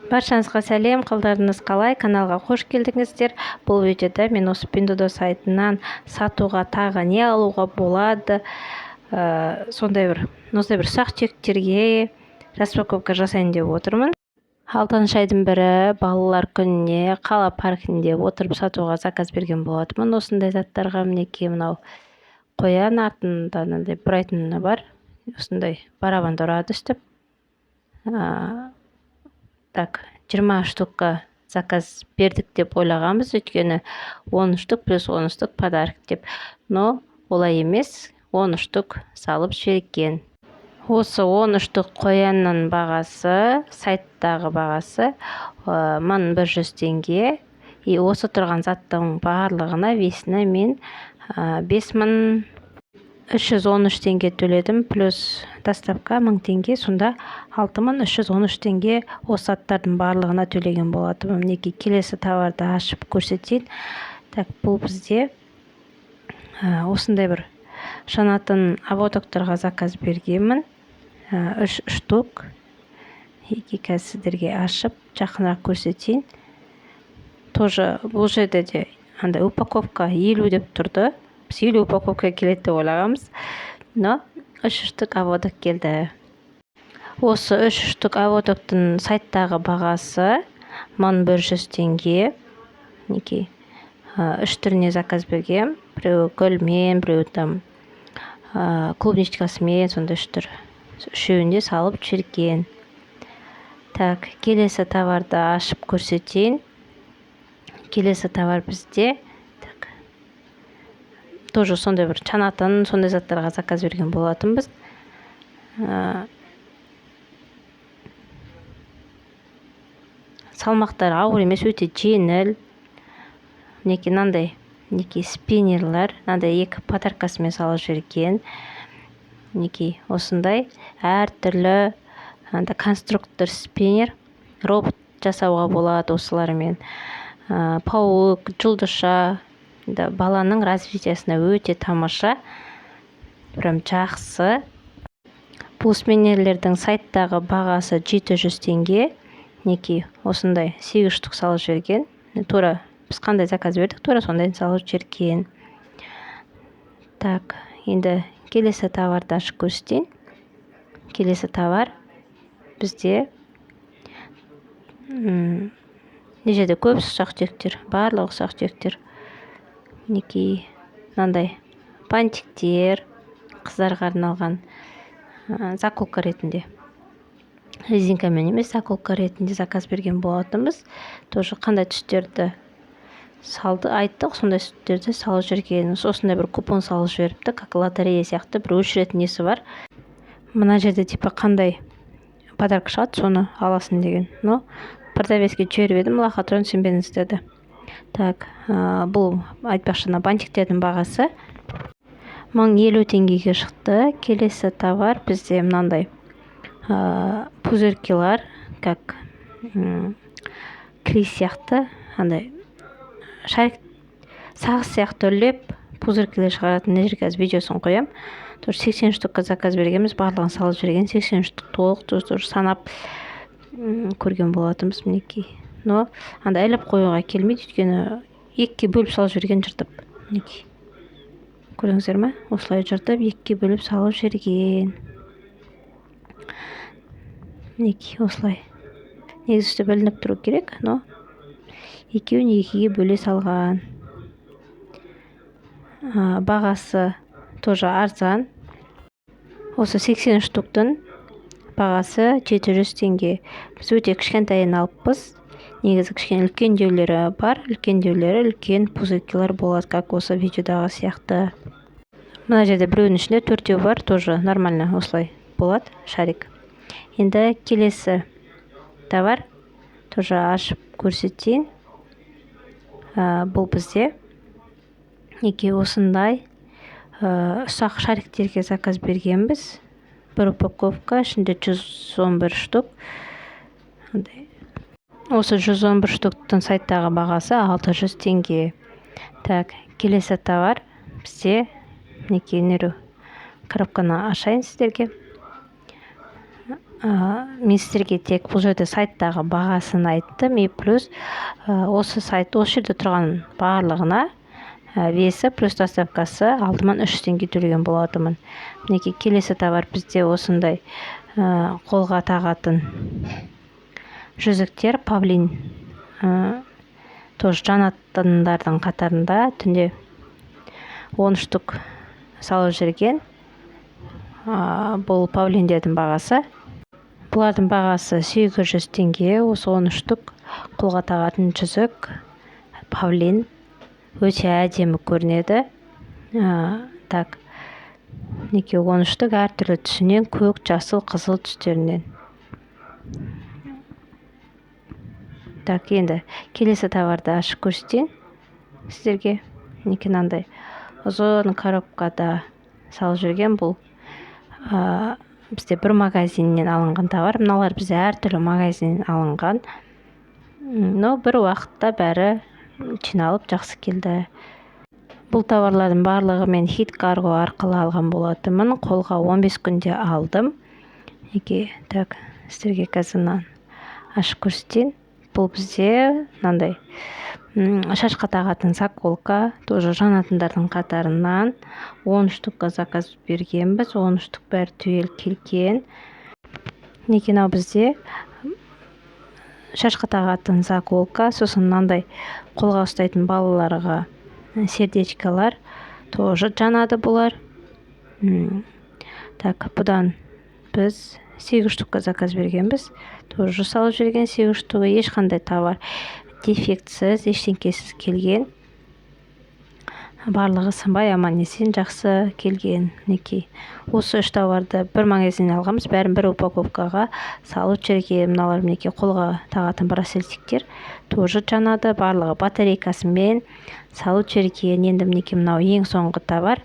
Баршаңызға сәлем! Қалдарыңыз қалай? Каналға қош келдіңіздер! Бұл видеода мен осы Пиндуодуо сайтынан сатуға тағы не алуға болады, сондай бір осындай бір ұсақ түйектерге распаковка жасайын деп отырмын. 6-айдың 1-і балалар күніне қала паркінде отырып сатуға заказ берген болатынмын осындай заттарға. Мінекей, мынау қоян, артында мынандай бұрайтыны бар, осындай барабанды ұрады өстіп. Так, 20 штукқа заказ бердік деп ойлағанбыз, өйткені 10 штук плюс 10 штук подарок деп. Но олай емес, 10 штук салып жіберген. Осы 10 штук қоянның бағасы, сайттағы бағасы 1100 теңге. И осы тұрған заттың барлығына, весіне мен 5313 теңге төледім, плюс доставка 1000 теңге, сонда 6313 теңге осы заттардың барлығына төлеген болатынмын. Мінекей, келесі товарды ашып көрсетейін. Так, бұл бізде осындай бір жанатын ободоктарға заказ бергенмін, үш штук. Екі, қазір сіздерге ашып жақынырақ көрсетейін. Тоже бұл жерде де андай упаковка 50 деп тұрды, біз 50 упаковка келеді деп ойлағанбыз, но үш штук ободок келді. Осы үш штук ободоктың сайттағы бағасы 1100 теңге. Мінекей, үш түріне заказ бергем: біреуі гүлмен, біреуі там клубничкасымен, сондай үш түр, үшеуін де салып жіберген. Так, келесі товарды ашып көрсетейін. Келесі товар бізде, так, тоже сондай бір чанатын, сондай заттарға заказ берген болатынбыз. Салмақтары ауыр емес, өте жеңіл. Мінекей, мынандай, мінекей, спиннерлер, мынандай екі подаркасымен салып жіберген. Мінекей, осындай әртүрлі андай конструктор, спиннер, робот жасауға болады осылармен, паук, жұлдызша. Баланың развитиясына өте тамаша, прям жақсы. Бұл спиннерлердің сайттағы бағасы 700 теңге. Мінекей, осындай сегіз штук салып жіберген. Тура біз қандай заказ бердік, тура сондайын салып жіберген. Так, енді келесі товарды ашып көрсетейін. Келесі товар бізде, мына жерде көп ұсақ түйектер, барлығы ұсақ түйектер. Мінекей, мынандай бантиктер, қыздарға арналған, заколка ретінде, резинкамен емес, заколка ретінде заказ берген болатынбыз. Тоже қандай түстерді салды айттық, сондай түстерді салып жіберген. Осындай бір купон салып жіберіпті, как лотерея сияқты, бір өшіретін несі бар мына жерде, типа қандай подарок шығады, соны аласың деген. Но продавецке жіберіп едім, лохотрон, сенбеңіз деді. Так, бұл айтпақшы, мына бантиктердің бағасы 1050 теңгеге шықты. Келесі товар бізде мынандай пузырькилар, как клей сияқты, андай шарик, сағыз сияқты үрлеп, пузырькилер шығаратын. Мына жерге қазір видеосын қоямын. Тоже 80 штукқа заказ бергенбіз, барлығын салып жіберген, 80 штук толық. Тоже санап көрген болатынбыз. Мінекей, но андай іліп қоюға келмейді, өйткені екіге бөліп салып жіберген, жыртып. Мінекей, көрдіңіздер ме? Осылай жыртып, екіге бөліп салып жіберген. Мінекей, осылай. Негізі өстіп ілініп тұру керек, но екеуін екіге бөле салған. Бағасы тоже арзан, осы 80 штуктың бағасы 700 теңге. Біз өте кішкентайын алыппыз, негізі кішкене үлкендеулері бар. Үлкендеулері үлкен пузырькилар болады, как осы видеодағы сияқты. Мына жерде біреуінің ішінде төртеу бар, тоже нормально осылай болады шарик. Енді келесі товар тоже ашып көрсетейін. Бұл бізде, мінекей, осындай ұсақ шариктерге заказ бергенбіз. Бір упаковка, ішінде 111 штук. Осы 111 штуктың сайттағы бағасы 600 теңге. Так, келесі товар бізде, мінекей, неру, коробканы ашайын сіздерге. Мен сіздерге тек бұл жерде сайттағы бағасын айттым, и плюс осы сайт, осы жерде тұрған барлығына весі плюс доставкасы 6300 теңге төлеген болатынмын. Мінекей, келесі товар бізде осындай қолға тағатын жүзіктер, павлин, тоже жанатындардың қатарында, түнде 10 штук салып жүрген. Бұл павлиндердің бағасы, бұлардың бағасы 800 теңге. Осы 10 штук қолға тағатын жүзік, павлин, өте әдемі көрінеді. Так, мінекей, 10 штук, әртүрлі түсінен: көк, жасыл, қызыл түстерінен. Так, енді келесі товарды ашып көрсетейін сіздерге. Мінекей, мынандай ұзын коробкада салып жүрген. Бұл бізде бір магазиннен алынған товар. Мыналар бізде әртүрлі магазиннен алынған, но бір уақытта бәрі жиналып, жақсы келді. Бұл товарлардың барлығы мен Хит Карго арқылы алған болатынмын. Қолға 15 күнде алдым. Мінекей, так, сіздерге қазір мынаны ашып көрсетейін. Бұл бізде мынандай шашқа тағатын заколка, тоже жанатындардың қатарынан. 10 штукқа заказ бергенбіз, 10 штук бәрі түгел келген. Мінекей, мынау бізде шашқа тағатын заколка. Сосын мынандай қолға ұстайтын балаларға сердечкалар, тоже жанады бұлар. Так, бұдан біз сегіз штукқа заказ бергенбіз, тоже салып жіберген сегіз штугы. Ешқандай товар дефектсіз, ештеңкесіз келген, барлығы сынбай, аман есен жақсы келген. Мінекей, осы үш товарды бір магазиннен алғанбыз, бәрін бір упаковкаға салып жіберген. Мыналар, мінекей, қолға тағатын браслетиктер, тоже жанады, барлығы батарейкасымен салып жіберген. Енді, мінекей, мынау ең соңғы товар.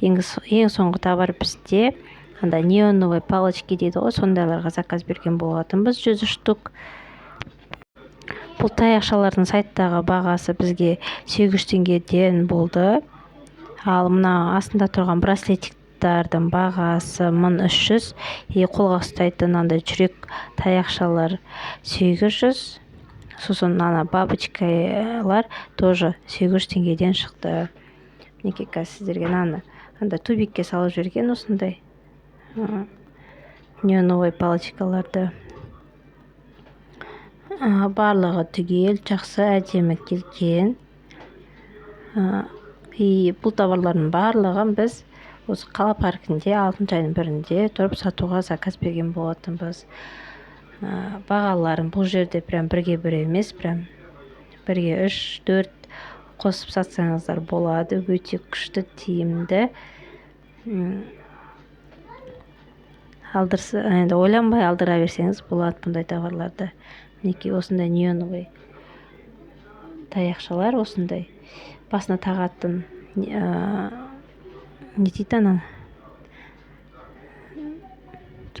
Ең соңғы товар бізде андай неоновый палочки дейді ғой, сондайларға заказ берген болатынбыз, 100 штук. Бұл таяқшалардың сайттағы бағасы бізге 800 теңгеден болды. Ал мына астында тұрған браслетиктардың бағасы 1300, и қолға ұстайтын андай жүрек таяқшалар 800, сосын ана бабочкалар тоже 800 теңгеден шықты. Мінекей, қазір сіздерге мынаны, андай тубикке салып жіберген осындай неоновый палочкаларды. Барлығы түгел жақсы, әдемі келген. И бұл товарлардың барлығын біз осы қала паркінде алтыншы айдың бірінде тұрып сатуға заказ берген болатынбыз. Бағаларын бұл жерде прям бірге бір емес, прям бірге үш, төрт қосып сатсаңыздар болады. Өте күшті, тиімді. Алдырса, енді ойланбай алдыра берсеңіз болады бұндай товарларды. Мінекей, осындай неоновый таяқшалар, осындай басына тағатын, не дейді, ана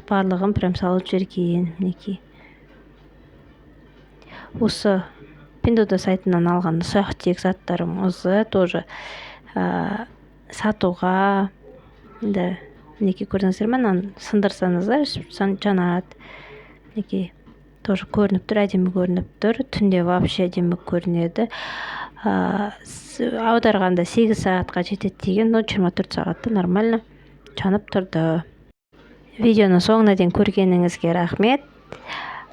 барлығын прям салып жіберген. Мінекей, осы Пиндуодуо сайтынан алған ұсақ түйек заттарымызды тоже сатуға. Енді, мінекей, көрдіңіздер ме, мынаны сындырсаңыздар, жанады. Мінекей, тоже көрініп тұр, әдемі көрініп тұр. Түнде вообще әдемі көрінеді. Аударғанда 8 сағатқа жетеді деген, но 24 сағатта нормально жанып тұрды. Видеоны соңына дейін көргеніңізге рахмет.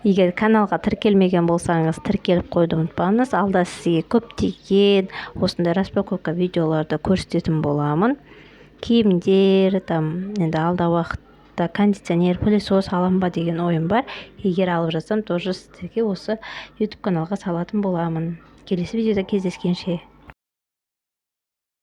Егер каналға тіркелмеген болсаңыз, тіркеліп қоюды ұмытпаңыз. Алда сізге көптеген осындай распаковка видеоларды көрсететін боламын. Киімдер там, енді алда уақытта кондиционер, пылесос алам ба деген ойым бар. Егер алып жатсам, тоже сіздерге осы YouTube каналға салатын боламын. Келесі видеода кездескенше!